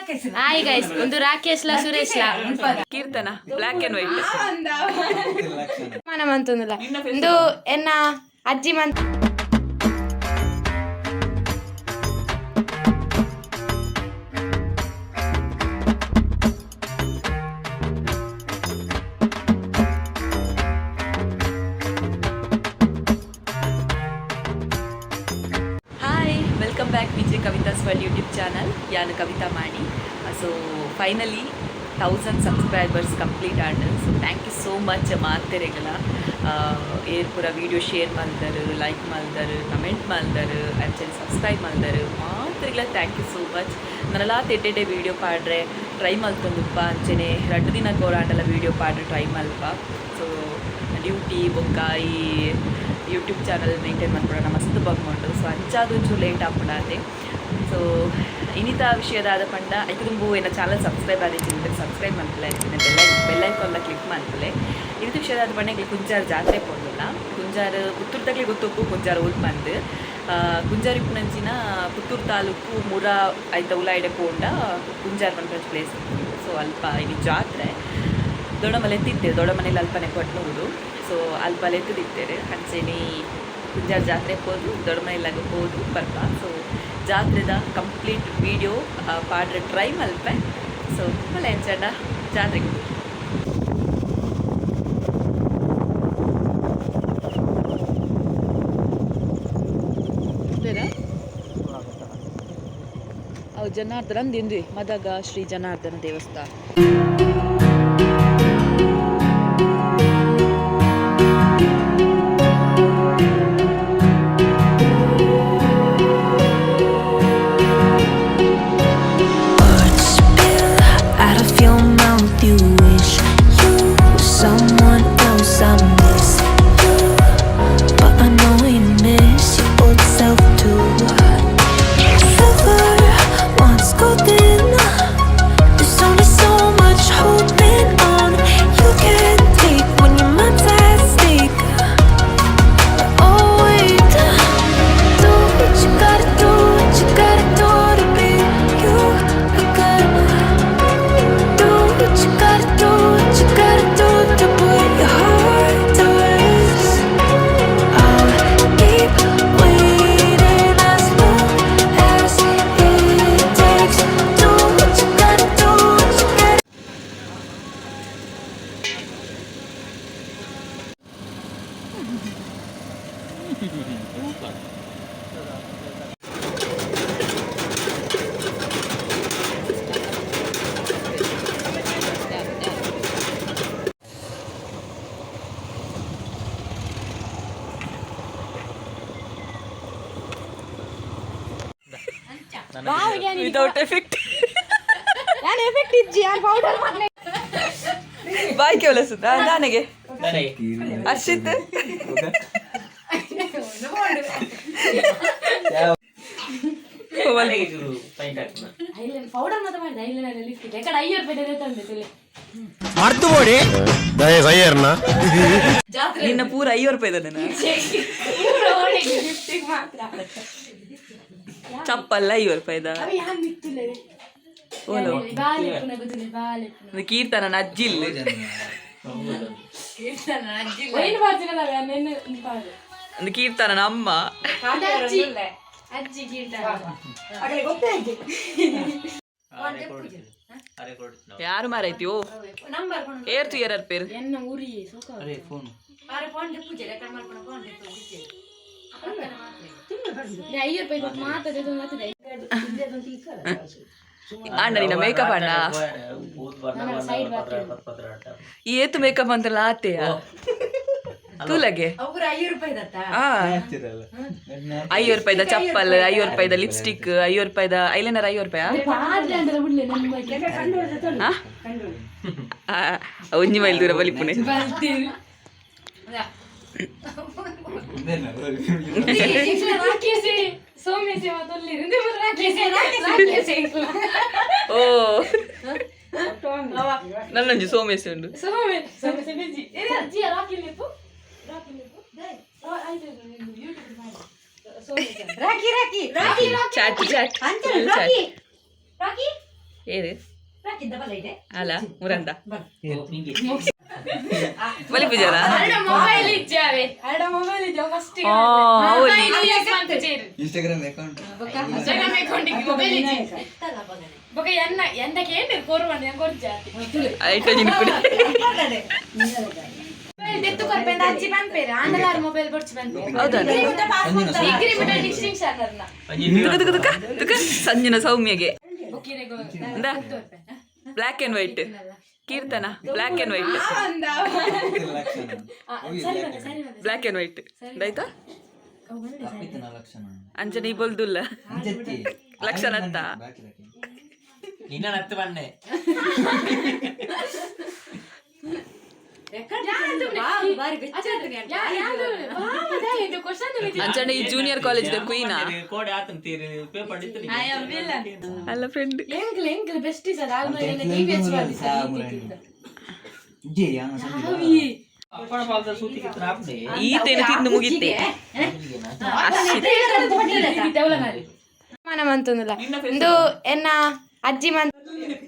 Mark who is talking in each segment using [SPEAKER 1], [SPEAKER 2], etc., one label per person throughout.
[SPEAKER 1] Hi guys, ಒಂದು ರಾಕೇಶ್ ಲಾ ಸುರೇಶ್ ಲಾ.
[SPEAKER 2] ಕೀರ್ತನ ಬ್ಲ್ಯಾಕ್ ಅಂಡ್ ವೈಟ್.
[SPEAKER 1] ಮಾನ ಮಂತೊಂದುಲ್ಲ ಒಂದು ಎನ್ನ ಅಜ್ಜಿ ಮಂತ್.
[SPEAKER 2] Hi, welcome back Vijay Kavitha's world YouTube channel. ಯಾನು ಕವಿತಾ ಮಾಡಿ. ಸೊ finally 1000 subscribers complete and. So thank you so much ಮಾತೆರೆಗಳ. ಏರ್ ಪೂರ ವೀಡಿಯೋ ಶೇರ್ ಮಲ್ದರು, ಲೈಕ್ ಮಲ್ದರು, ಕಮೆಂಟ್ ಮಲ್ದರು, ಅಂಚನೆ subscribe ಮಲ್ದರು, ಮಾತೆರೆಗಳ thank you so much. ನನಲಾ ತೆಟ್ಟೆಡೆ ವೀಡಿಯೋ ಪಾಡ್ರೆ ಟ್ರೈ ಮಲ್ತೊಂದುಪ್ಪ. ಅಂಚನೆ ರಡ್ಡು ದಿನ ಕೋರಾಂಡಲ ವೀಡಿಯೋ ಪಾಡ್ರೆ ಟ್ರೈ ಮಲ್ಪ. ಸೊ ಡ್ಯೂಟಿ ಬೊಕ್ಕ ಈ ಯೂಟ್ಯೂಬ್ ಚಾನಲ್ ಮೇಂಟೈನ್ ಮಲ್ಪಡ ಮಸ್ತ್ ಬಂಗುಂಡು. ಸೊ ಅಂಚಾದ ಒಂಚೂರು ಲೇಟ್ ಆಪುಂಡಾತೆ. ಸೊ ಇನ್ನಿತ ವಿಷಯದಾದ ಪಂಡ, ಐಕ್ ದುಂಬು ಎನ್ನ ಚಾನಲ್ ಸಬ್ಸ್ಕ್ರೈಬ್ ಆದಿತ್ತಿಂದ್ರೆ ಸಬ್ಸ್ಕ್ರೈಬ್ ಮಲ್ಪಲೆ, ಬೆಲ್ ಬೆಲ್ ಐಕಾನ್ಲ ಕ್ಲಿಕ್ ಮಲ್ಪಲೆ. ಇನ್ನಿತ ವಿಷಯದಾದ ಪಂಡ, ಎಂಕ್ಲೆ ಕುಂಜಾರ್ ಜಾತ್ರೆ ಪೋಂದುಲ್ಲ. ಕುಂಜಾರ್ ಪುತ್ತೂರು ತಕ್ಲೆ ಗೊತ್ತೊಪ್ಪು ಕುಂಜಾರ್ ಓಲ್ ಪಂದ್. ಕುಂಜಾರ್ ಇಪ್ಪುನಂಚಿನ ಪುತ್ತೂರು ತಾಲೂಕು ಮುರ ಐತ ಉಲಾಯಿಡೆ ಪೋಂಡ ಕುಂಜಾರ್ ಪನ್ಪುನ ಪ್ಲೇಸ್. ಸೊ ಅಲ್ಪ ಇನಿ ಜಾತ್ರೆ. ದೊಡ್ಡ ಎತ್ತಿತ್ತೇವೆ, ದೊಡ್ಡ ಮನೇಲಿ ಅಲ್ಪನೆ ಕೊಟ್ಟುವುದು. ಸೊ ಅಲ್ಪ ಎತ್ತದಿತ್ತೇವೆ. ಅಂಚೆನೆ ಕುಂಜಾರ್ ಜಾತ್ರೆ ಪೋದು, ದೊಡ್ಡ ಮನೆಲಾಗ ಪೋದು ಬರ್ಪ. ಸೊ ಜಾತ್ರೆದ ಕಂಪ್ಲೀಟ್ ವೀಡಿಯೋ ಪಾಡ್ರೆ ಟ್ರೈ ಮಲ್ಪೆ. ಸೊ ಮಲ್ಲ ಎಂಚಂಡ ಜಾತ್ರೆಗೆ. ಅವು ಜನಾರ್ದನ ಅಂದಿಂದ್ವಿ, ಮದಗ ಶ್ರೀ ಜನಾರ್ದನ ದೇವಸ್ಥಾನ.
[SPEAKER 3] Words spill out of your mouth. You wish you were someone else. I miss you, but I know you miss your old self too. Silver wants golden. There's only so much holding on you can take when your mind's at stake. Oh wait, do what you gotta do, what you gotta do to be you again. Do what you gotta do, what you gotta do to put your heart to rest. I'll keep waiting as long as it takes. Do what you gotta do, what you gotta.
[SPEAKER 2] Without effect.
[SPEAKER 1] ಯಾನ್ effect ಇಜ್ಜಿ, ಯಾನ್ powder.
[SPEAKER 2] Boy ಕೇಳಸುತ್ತ ನನಗೆ Harshit.
[SPEAKER 1] Powder ಮತ್ತೆ ಮಾಡಿದೆ eyeliner, lipstick. ಯಾಕಡೆ 5 ರೂಪಾಯಿ ತಂದೆ ತುಲೆ.
[SPEAKER 4] ಸಯ್ಯರ್ನ.
[SPEAKER 2] ನಿನ್ನ ಪೂರ 5 ರೂಪಾಯಿ ನನ್ನ.
[SPEAKER 1] ಲಿಪ್ಸ್ಟಿಕ್ ಮಾತ್ರ.
[SPEAKER 2] ಚಪ್ಪಲ್ಲ 5 ರೂಪಾಯಿದ.
[SPEAKER 1] ಅవి ಯಾನ್ ಮಿತ್ತುಲೆ.
[SPEAKER 2] ಓಲೋ.
[SPEAKER 1] ಬಾಲೆ ಪುನ ಗೊತ್ತಿಲ್ಲ, ಬಾಲೆ ಪುನ.
[SPEAKER 2] ಒಂದು ಕೀರ್ತನ ಅಜ್ಜಿಲ್.
[SPEAKER 1] ಏನು ಬಾರ್ತಿನಲ್ಲ, ನೆನ್ನೆ ಬಾರು.
[SPEAKER 2] ಒಂದು ಕೀರ್ತನ ಅಮ್ಮ.
[SPEAKER 1] ಅಜ್ಜಿ, ಅಜ್ಜಿ ಕೀರ್ತನ.
[SPEAKER 2] ಯಾರು ಮಾರೈತಿ? ಓ ಏರ್ ತು ಏರ್ ಪೇರು.
[SPEAKER 1] ಎನ್ನ ಉರಿ ಸುಖ. 5 ರೂಪಾಯಿ ಕೊಟ್ಟು ಮಾತಾಡೋದು ಮಾತಾಡ.
[SPEAKER 2] ಅಣ್ಣ, ನಿನ್ನ ಮೇಕಪ್ ಅಣ್ಣ. ಈ ಏತು ಮೇಕಪ್ ಅಂತಲ್ಲ ಆತೆಯ ತೂಲಗೆ. 5 ರೂಪಾಯಿದ ಚಪ್ಪಲ್, 5 ರೂಪಾಯಿದ ಲಿಪ್ಸ್ಟಿಕ್, 5 ರೂಪಾಯಿದ ಐಲೈನರ್, 5 ರೂಪಾಯ.
[SPEAKER 1] ಪಾಡ್ಲೆ ಅಂದ್ರೆ ಬಿಡ್ಲೆ ನಮ್ಮ.
[SPEAKER 2] ಒಂಜಿ ಮೈಲ್ ದೂರ ಬಲಿಪುಣೆ.
[SPEAKER 1] ಬಲ್ತೀವಿ. ರಾಕೇಶ್ ಸೋಮೇಶ್ ಮಾತಲ್ಲಿ ರಾಕೇಶ್ ರಾಕೇಶ್.
[SPEAKER 2] ಓ, ನನ್ನೊಂಜಿ ಸೋಮೇಶ್ ಉಂಡು.
[SPEAKER 1] ಸೋಮೆ ಸೋಮೇಶ್ ಬಿಜಿ ಅಜ್ಜಿ. ರಾಕಿ ಲಿಪ್ಪು, ರಾಕಿ ಲಿಪ್ಪು ಆಯ್ತು. ಯೂಟ್ಯೂಬ್ ಮಾಡಿ Somesh.
[SPEAKER 5] Rakhi rakhi.
[SPEAKER 1] Rakhi rakhi.
[SPEAKER 2] Chat chat.
[SPEAKER 5] Rakhi.
[SPEAKER 1] Rakhi.
[SPEAKER 2] ಏರು ಅಲ್ಲ ಮುರಂದ ಬಲಿ ಪೂಜಾರ.
[SPEAKER 1] ಮೊಬೈಲ್ ಇಜ್ಜಾವೆ, ಅಡ ಮೊಬೈಲ್ ಇಜ್ಜ first.
[SPEAKER 4] Instagram account.
[SPEAKER 1] Instagram account mobile ಇಜ್ಜಿ. ಬೊಕ ಎನ್ನ ಎಂದ ಕೇಂದ್ರ ಕೊರುವಂಡ ಕೊರ್ಜಾತಿ.
[SPEAKER 2] ಐಟ ಕುಡಿ.
[SPEAKER 1] ಮೊಬೈಲ್ ದೆತ್ತು ಕೊರ್ಪೆಂದ ಅಜ್ಜಿ ಪನ್ಪೇರು, ಆಂಡಲಾರ್ ಮೊಬೈಲ್ ಬೊಡ್ಚಿ ಪನ್ಪೇರು.
[SPEAKER 2] ಹೌದಾ?
[SPEAKER 1] ಡಿಗ್ರಿ ಬಿಟ್ಟ ಡಿಸ್ಟಿಂಕ್ಷನ್ ಅರ್ನ.
[SPEAKER 2] ತುಕ ತುಕ ತುಕ ತುಕ ಸಂಜುನ ಸೌಮ್ಯಗೆ.
[SPEAKER 1] ಬೊಕ್ಕಿರೆಗು.
[SPEAKER 2] ಇಂದ Black and white Keerthana, black and white.
[SPEAKER 4] Lakshana.
[SPEAKER 1] ಸರಿ ಬಂದೆ, ಸರಿ ಬಂದೆ.
[SPEAKER 2] ಬ್ಲ್ಯಾಕ್ ಅಂಡ್ ವೈಟ್ ಆಯ್ತಾ?
[SPEAKER 4] ಲಕ್ಷಣ.
[SPEAKER 2] ಅಂಚನೆ ಈ ಬೊಲ್ದುಲ್ಲ.
[SPEAKER 4] ಅಂಚೆತ್ತಿ.
[SPEAKER 2] ಲಕ್ಷಣ ಅತ್ತ?
[SPEAKER 4] ಬಾಕಿ ಬಾಕಿ.
[SPEAKER 5] ನಿನ್ನ ನತ್ತು ಬನ್ನೆ.
[SPEAKER 2] ಅಂಚನೆ ಈ ಜೂನಿಯರ್ ಕಾಲೇಜ್ ದ ಕ್ವೀನಾ?
[SPEAKER 5] ಕೋಡೆ ಆತನ ತೀರಿ ಪೇಪರ್ ಇತ್ತು.
[SPEAKER 2] ಅಲ್ಲ ಫ್ರೆಂಡ್.
[SPEAKER 1] ಎಂಕ್ಲ್ ಎಂಕ್ಲ್ ಬೆಸ್ಟ್ ಸರ್ ಆಲ್ಮೋಸ್ಟ್ ಟಿವಿಎಸ್.
[SPEAKER 4] ಜಿ ಯಾನ ಸಂಜೆ.
[SPEAKER 5] ಅಪ್ಪನ ಪಾಲ್ದ ಸೂತಿ ಕಿತ್ತನ ಆಪ್ನೆ.
[SPEAKER 2] ಈತೇನು ತಿಂದು ಮುಗಿತೆ.
[SPEAKER 1] ಮನ ಮಂತೊಂದುಲ್ಲ ಇಂದು ಎನ್ನ ಅಜ್ಜಿ ಮನ್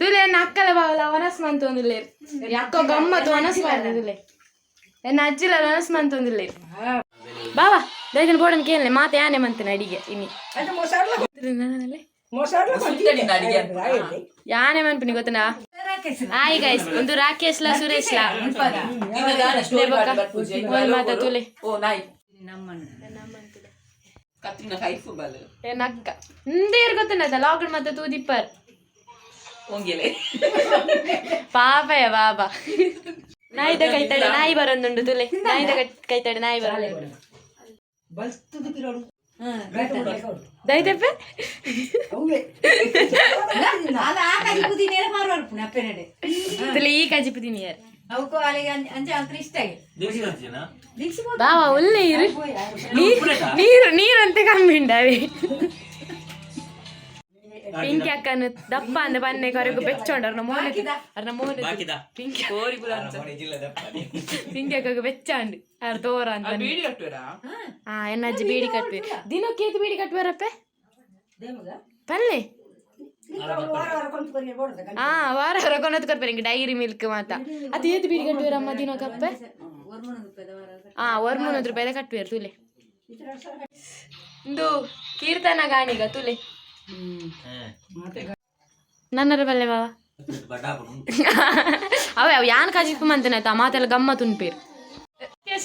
[SPEAKER 1] ತುಲೆ, ಎನ್ನ ಅಕ್ಕಲ ಬಾವಲ ವನಸ್ ಮಂತೊಂದುಲ್ಲೇರ್. ಅಕ್ಕ ಗಮ್ಮತ್ತು ವನಸ್ ಮಾಡ್ದುಲೆ. ಎನ್ನ ಅಜ್ಜಿಲ ವನಸ್ ಮಂತೊಂದುಲ್ಲೇರ್. ಬಾವಾ ದೈದನ್ ಬೋಡನ್ ಕೇಳಲೆ ಮಾತೆ ಯಾನೆ ಮಂತನ ಅಡಿಗೆ ಇನಿ ಯಾನೆ ಮನ್ಪಿನಿ ಗೊತ್ತನಾ? ಹಾಯ್ ಗೈಸ್, ಒಂದು ರಾಕೇಶ್ ಲಾ ಸುರೇಶ್ ಲಾ ಮಾತಾ ತುಲೆ.
[SPEAKER 2] ಓ ನಾಯಿ ಕತ್ರಿನ ಕೈಫು ಬಲ್.
[SPEAKER 1] ಎನ್ನ ಅಕ್ಕ ಇಂದೇರ್ ಗೊತ್ತನದ ಲಾಕ್ಡೌನ್ ಮತ್ತೆ ತೂದಿಪ್ಪರ್.
[SPEAKER 2] ಒಂಗೆಲೆ.
[SPEAKER 1] ಪಾಪಯ ಬಾಬಾ. ನಾಯಿದ ಕೈತಡೆ ನಾಯಿ ಬರೊಂದುಂಡು ತುಲೆ. ನಾಯಿದ ಕೈತಡೆ ನಾಯಿ ಬರೊಂದುಂಡು. ದೈತಪ್ಪೆ.
[SPEAKER 6] ಅದು ಆ ಕಜಿ ಪುದೀನ ಮಾರುವರ್ಪುಣ ಅಪ್ಪನಡೆ.
[SPEAKER 1] ತುಲೆ ಈ ಕಜಿ ಪುದೀನಿಯರ್.
[SPEAKER 6] ಅವಕ್ಕೂ ಅಲ್ಲಿಗೆ ಅಂಚೆ ಅಂತ್ರ ಇಷ್ಟ ಆಗಿ.
[SPEAKER 5] ದೀಕ್ಷಿತ.
[SPEAKER 1] ಬಾವ ಒಳ್ಳೆ ಇರು. ನೀರು ನೀರಂತೆ ಕಮ್ಮಿ ಉಂಡಾವೆ. ಪಿಂಕಿ ಅಕ್ಕನ ದಪ್ಪ ಅಂದ ಬನ್ನೆ ಕೊರೆಗು ಬೆಚ್ಚೊಂಡು ಅವ್ರನ್ನ ಮೋನೆ ಅವ್ರನ್ನ ಮೋನೆ.
[SPEAKER 5] ಬಾಕಿದ.
[SPEAKER 1] ಪಿಂಕಿ ಪಿಂಕಿ ಅಕ್ಕಗೆ ಬೆಚ್ಚಾಂಡು ಅವ್ರು ತೋರ ಅಂತ. ಹಾ, ಎನ್ನ ಅಜ್ಜಿ ಬೀಡಿ ಕಟ್ವಿ. ದಿನಕ್ಕೆ ಏತ್ ಬೀಡಿ ಕಟ್ವಾರಪ್ಪೆ ಪಲ್ಲೆ? ಹಾ, ವಾರ ವಾರ ಕೊನತ್ ಕೊರ್ಪೇರು ಹಿಂಗೆ ಡೈರಿ ಮಿಲ್ಕ್ ಮಾತ. ಅದು ಏತ್ ಬೀಡಿ ಕಟ್ಟುವರಮ್ಮ ದಿನಕ್ಕಪ್ಪೆ? ಹಾ, 1 300 ರೂಪಾಯಿದ ಕಟ್ಟುವೇರು ತುಲೆ. ಇಂದು ಕೀರ್ತನ ಗಾಣಿಗ ತುಲೆ. ನನ್ನರ ಬಲ್ಲೆ ಬಾವ. ಅವೆ ಅವು ಯಾನ್ ಕಾಜಿಪ್ಪು ಮಂತನ ಆಯ್ತಾ ಮಾತೆಲ್ಲ ಗಮ್ಮತ್ ಉನ್ಪೇರು.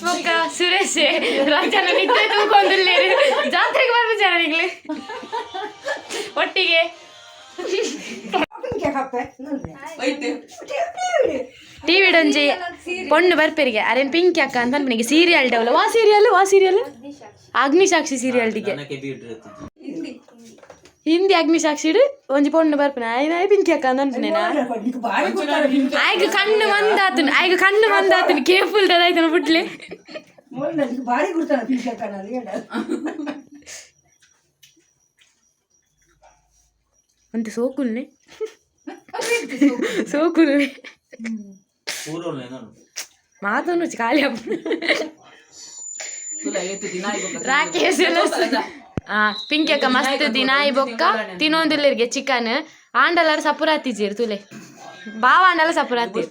[SPEAKER 1] ಬೊಕ್ಕ ಸುರೇಶ್ ರಾಜನ ನಿದ್ದೆ ತೂಕೊಂದುಲ್ಲೇರು. ಜಾತ್ರೆಗೆ ಬರ್ಬು ಜನರಿಗ್ಲೆ ಒಟ್ಟಿಗೆ. ಟಿವಿ ಡೊಂಜಿ ಪೊಣ್ಣು ಬರ್ಪೇರಿಗೆ ಅರೇನ್ ಪಿಂಕಿ ಅಕ್ಕ ಅಂತ ಅನ್ಪನಿಗೆ ಸೀರಿಯಲ್ ಡೌಲ ವಾ ಸೀರಿಯಲ್, ವಾ ಸೀರಿಯಲ್, ಅಗ್ನಿಸಾಕ್ಷಿ ಸೀರಿಯಲ್ ಡಿಗೆ. ಹಿಂದಿ ಅಗ್ನಿಸಾಕ್ಷಿ ಒಂಜಿ ಪೊಣ್ಣು ಬರ್ಪುನ ಆಯ್ನ ಪಿಂಕಿ ಅಕ್ಕ ಅಂತ ಅನ್ಪನೇನಾ. ಆಯ್ಗ ಕಣ್ಣು ಮಂದಾತನು, ಆಯ್ಗ ಕಣ್ಣು ಮಂದಾತನು. ಕೇರ್ಫುಲ್ ದದಾಯ್ತನ ಬುಡ್ಲೆ.
[SPEAKER 7] ಭಾರಿ ಗುರ್ತಾನ ಪಿಂಕಿ ಅಕ್ಕನ.
[SPEAKER 1] ಅಂತೆ ಸೋಕುಲ್ನೆ ಸೋಕುಲ್ನೆ. ಮಾತನ್ನು ಖಾಲಿ. ರಾಕೇಶ್ ಆ ಪಿಂಕಿ ಅಕ್ಕ ಮಸ್ತ್ ದಿನಾಯಿ ಬೊಕ್ಕ ತಿನ್ನೊಂದಿಲ್ಲರಿಗೆ ಚಿಕನ್ ಆಂಡಲಾರ ಸಪುರಾತಿಜೀರ್ ತುಲೆ. ಬಾವ ಆಂಡಲ ಸಪುರಾತಿ.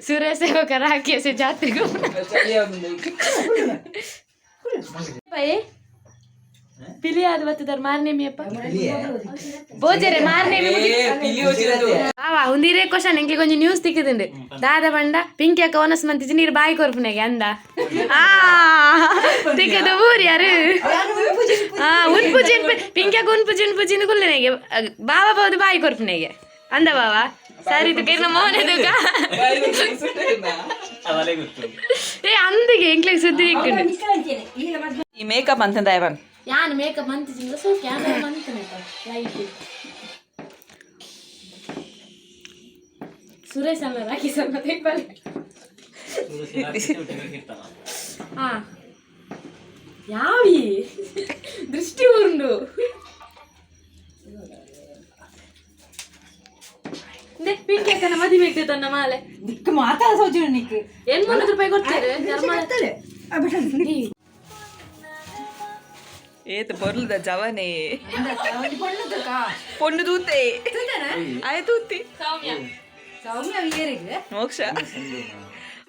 [SPEAKER 1] ಸುರೇಶ ಬೊಕ್ಕ ರಾಕೇಶ್ ಜಾತ್ರೆಗೂ ಪಿಲಿ ಅದು ಬತ್ತದಾರ ಮಾರ್ನೇಮಿಯಪ್ಪ ಬೋಜರೆ ಮಾರ್ನೇಮಿ. ಬಾವಾ, ಒಂದು ಇರೇ ಕ್ವಶನ್. ಎಂಕ್ಲಿಗೆ ಒಂಜಿ ನ್ಯೂಸ್ ತಿಕ್ಕಿದುಂಡು. ದಾದ ಬಂಡ ಪಿಂಕಿ ಅಕ್ಕ ಒನಸ್ ಮಂತಿಜಿ ನೀರು ಬಾಯಿ ಕೊರ್ಪುನೆಗೆ ಅಂದ. ಆ ತಿಕ್ಕದು ಊರು ಯಾರು? ಆ ಉನ್ಪುಜಿ ಪಿಂಕಿ ಅಕ್ಕ ಉನ್ಪುಜಿ ಉನ್ಪುಜಿ ಕುಲ್ಲನೆಗೆ ಬಾವ ಬೋದು ಬಾಯಿ ಕೊರ್ಪುನೆಗೆ ಅಂದ ಬಾವ. ಸರಿ ತುಕ ಮೋನೆ ತುಕ. ಏ ಅಂದಿಗೆ ಎಂಕ್ಲಿಗೆ ಸುದ್ದಿ ತಿಕ್ಕುಂಡು.
[SPEAKER 2] ಈ ಮೇಕಪ್ ಅಂತಂದ ಇವನ್.
[SPEAKER 1] ಯಾನ್ ಮೇಕಪ್ ಮಂತಿಜಿಲ್ಲ ಸೋಕೆ ಯಾನ್ ಮಂತನೆ ಲೈಟ್. ಸುರೇಶ್ ಅಲ್ಲ, ರಾಕೇಶ್ ಅಲ್ಲ ತೆಗ್ಬಲ್ಲೆ. ಹಾ ಯಾವಿ ದೃಷ್ಟಿ ಉಂಡು. ಪಿಂಕಿ ಅಕ್ಕನ ಮದುವೆ ತನ್ನ ಮಾಲೆ.
[SPEAKER 6] ದಿಕ್ಕು ಮಾತಾ ಸೋಜು ನಿಕ್.
[SPEAKER 1] 800 ರೂಪಾಯಿ ಕೊಡ್ತಾರೆ.
[SPEAKER 2] ಏತ್ ಬೊರ್ಲದ ಜವನೆ. ಪೊಣ್ಣು ತೂತೆ, ಆಯ್ ತೂತಿ.
[SPEAKER 6] ಸೌಮ್ಯ ವೀರಿಗೆ.
[SPEAKER 2] ಮೋಕ್ಷ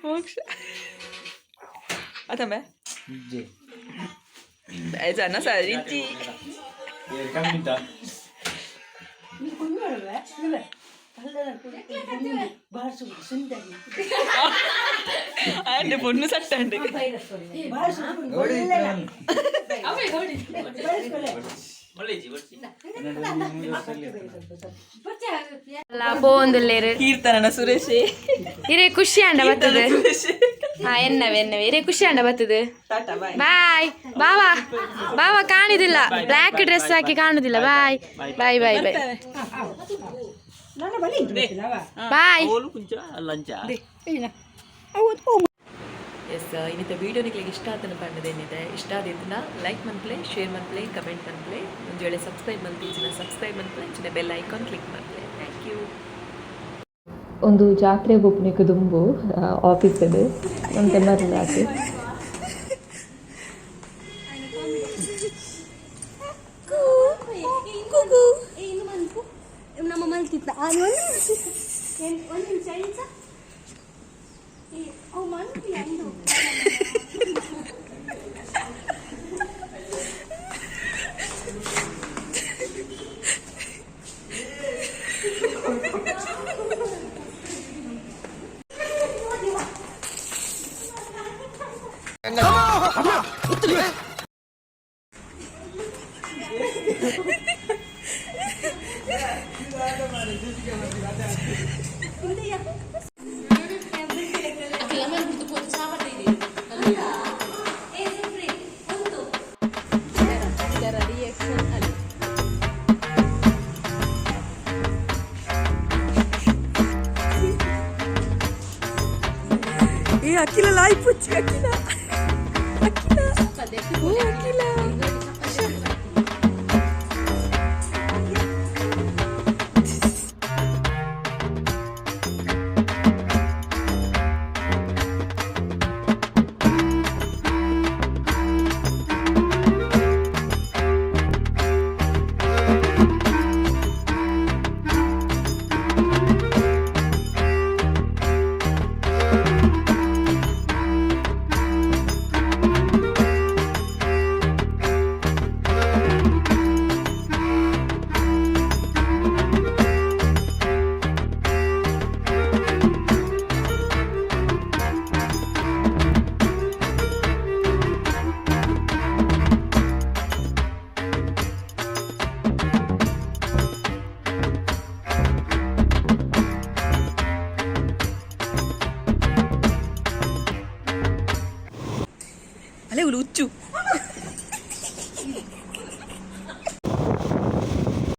[SPEAKER 2] ಮೋಕ್ಷ ಅತಮ್ಮೆ.
[SPEAKER 4] ಇಜ್ಜೆ.
[SPEAKER 2] ಜನ ಸರಿಜಿ.
[SPEAKER 5] ಕಮ್ಮಿತ.
[SPEAKER 2] ಅಂಡ್ ಪೊಣ್ಣು ಸಟ್ಟಂಡು.
[SPEAKER 1] ಅಲ್ಲ ಪೋಂದುಲ್ಲೇರು.
[SPEAKER 2] ಕೀರ್ತನನ ಸುರೇಶೇ.
[SPEAKER 1] ಇರೇ ಖುಷಿ ಅಂಡ ಬರ್ತದೆ.
[SPEAKER 2] ಸುರೇಶ್.
[SPEAKER 1] ಹಾ, ಎನ್ನವೆ ಎನ್ನವೆ. ಇರೇ ಖುಷಿ ಅಂಡ ಬರ್ತದೆ.
[SPEAKER 2] ಟಾಟಾ ಬಾಯ್.
[SPEAKER 1] ಬಾಯ್ ಬಾವಾ. ಬಾವಾ ಕಾಣುದಿಲ್ಲ, ಬ್ಲ್ಯಾಕ್ ಡ್ರೆಸ್ ಹಾಕಿ ಕಾಣುದಿಲ್ಲ. Bye bye bye bye. Bye.
[SPEAKER 5] ಕುಂಚ ಲಂಚ.
[SPEAKER 2] ಎಸ್, ಇನ್ನಿತ ವೀಡಿಯೋ ನಿಕ್ಲೆಗ್ ಇಷ್ಟ ಆತನ ಪಂಡದೇನಿದೆ, ಇಷ್ಟ ಆದಿತ್ತನ ಲೈಕ್ ಮನ್ಪ್ಲೆ, ಶೇರ್ ಮನ್ಪ್ಲೆ, ಕಮೆಂಟ್ ಮನ್ಪ್ಲೆ. ಒಂದು ವೇಳೆ ಸಬ್ಸ್ಕ್ರೈಬ್ ಮಲ್ತಿಜ್ಜಿನ ಸಬ್ಸ್ಕ್ರೈಬ್ ಮನ್ಪ್ಲೆ, ಇಂಚಿನ ಬೆಲ್ ಐಕಾನ್ ಕ್ಲಿಕ್ ಮನ್ಪ್ಲೆ. Thank you.
[SPEAKER 8] ಒಂದು ಜಾತ್ರೆ ಒಪ್ಪನಿಗೆ ದುಂಬು ಆಫೀಸ್ ಒಂತೆ ಮರ್ಲಾತಿ.
[SPEAKER 2] ಏ ಅಖಿಲ, ಲಾಯ್ ಪುಚ್ಚಿ ಅಖಿಲ, ಅಖಿಲ, ಓ ಅಖಿಲ. ಅಲೆ ಹುಚ್ಚು.